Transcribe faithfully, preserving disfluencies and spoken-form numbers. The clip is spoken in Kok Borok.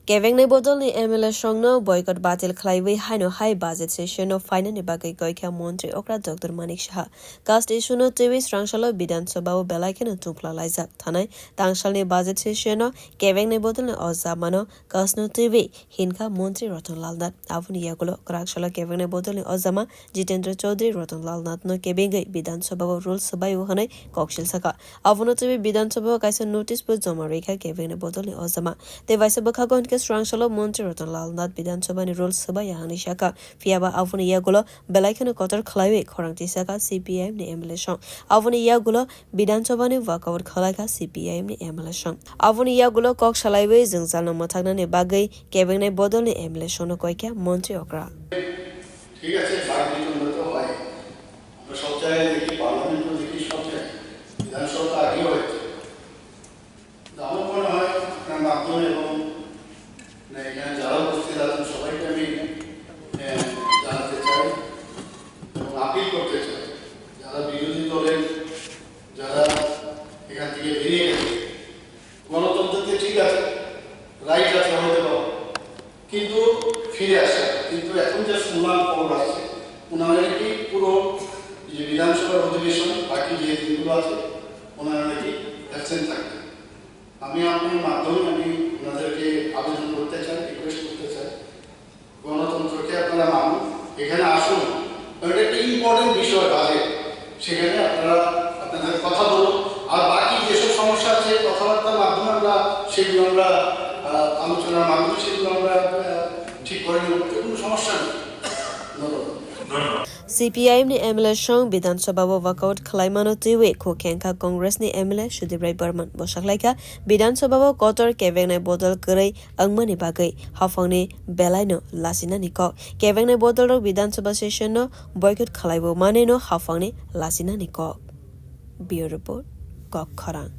Kebengnai bodolni M L A songno boycott batil khlaiwi haino hai budget session-o phainani bagwi goikha montri okra Doctor Manik Saha. Caste issue-no twiwi swrangsalo Bidhan Sabha-o belai kheno tungphla laijak thanai tangsalni budget session-o kebengnai bodolni o jamano caste-no twiwi hinkha montri Ratan Lal Nath. Aboni yagulo kwraksalo kebengnai bodolni o jama Jitendra Chaudhary Ratan Lal Nath-no kebengwi Bidhan Sabha-o rule swbai-o hwnwi koksil sakha. Abono twiwi Bidhan Sabha-o kaisa notice bo joma rwikha kebengnai bodolni o jama. Tei waisa bwkhago hinkhe swrangsalo montri Ratan Lal Nath Bidhan Sabha-ni rule swbaiya hwnwi sakha. Phiyaba aboni yagulo belai kheno kotor khlaiwi khorang tisakha C P I M-ni M L A song. Aboni yagulo Bidhan Sabha-ni walkout khlaikha C P I M-ni M L A song. Aboni yagulo kok salaiwi jwngjalno mwthaknani bagwi kebengnai bodolni M L A songno koikha montri okra. ঠিক আছে, বাক বিতণ্ডা তো হয়, আমরা সব জায়গায় দেখি, পার্লামেন্টও দেখি, সব জায়গায়, বিধানসভা তো আগেও হয়েছে। তো আমার মনে হয় আপনার মাধ্যমে এবং মানে এখানে যারা উপস্থিত আছেন সবাইকে আমি, আহ, জানাতে চাই এবং আপিল করতে চাই, যারা বিরোধী দলের, যারা এখান থেকে বেরিয়ে গেছে, গণতন্ত্রতে ঠিক আছে, রাইট আছে হয়তো বা, কিন্তু ফিরে আসে। কিন্তু এখন যে শুনলাম খবর আসছে, ওনারা নাকি পুরো যে বিধানসভার অধিবেশন বাকি যে দিনগুলো আছে, ওনারা নাকি অ্যাবসেন্ট থাকবেন। আমি আপনার মাধ্যমে আমি ওনাদেরকে আবেদন করতে চাই, রিকোয়েস্ট করতে চাই, গণতন্ত্রকে আপনারা মানুন, এখানে আসুন, কারণ এটা একটা ইম্পর্টেন্ট বিষয় বাজেট। সেখানে আপনারা আপনাদের কথা বলুন। আর বাকি যেসব সমস্যা আছে, কথাবার্তার মাধ্যমে আমরা সেগুলো আমরা, আহ, আলোচনার মাধ্যমে সেগুলো আমরা, আহ, ঠিক করে নেব। এতে কোনো সমস্যা নেই। ধন্যবাদ। C P I M-ni M L A song Bidhan Sabha-o walkout khlaimano twiwi khuk khengkha Congress-ni M L A Sudip Rai Barman. Bo saklaikha, Bidhan Sabha-o kotor kebengnai bodol kwrwi wngmani bagwi haphangni belaino lachinani kok. Kebengnai bodolrok Bidhan Sabha session-no boycott khlaibo manwino haphangni lachinani kok. Bureau Report, Kok Khorang.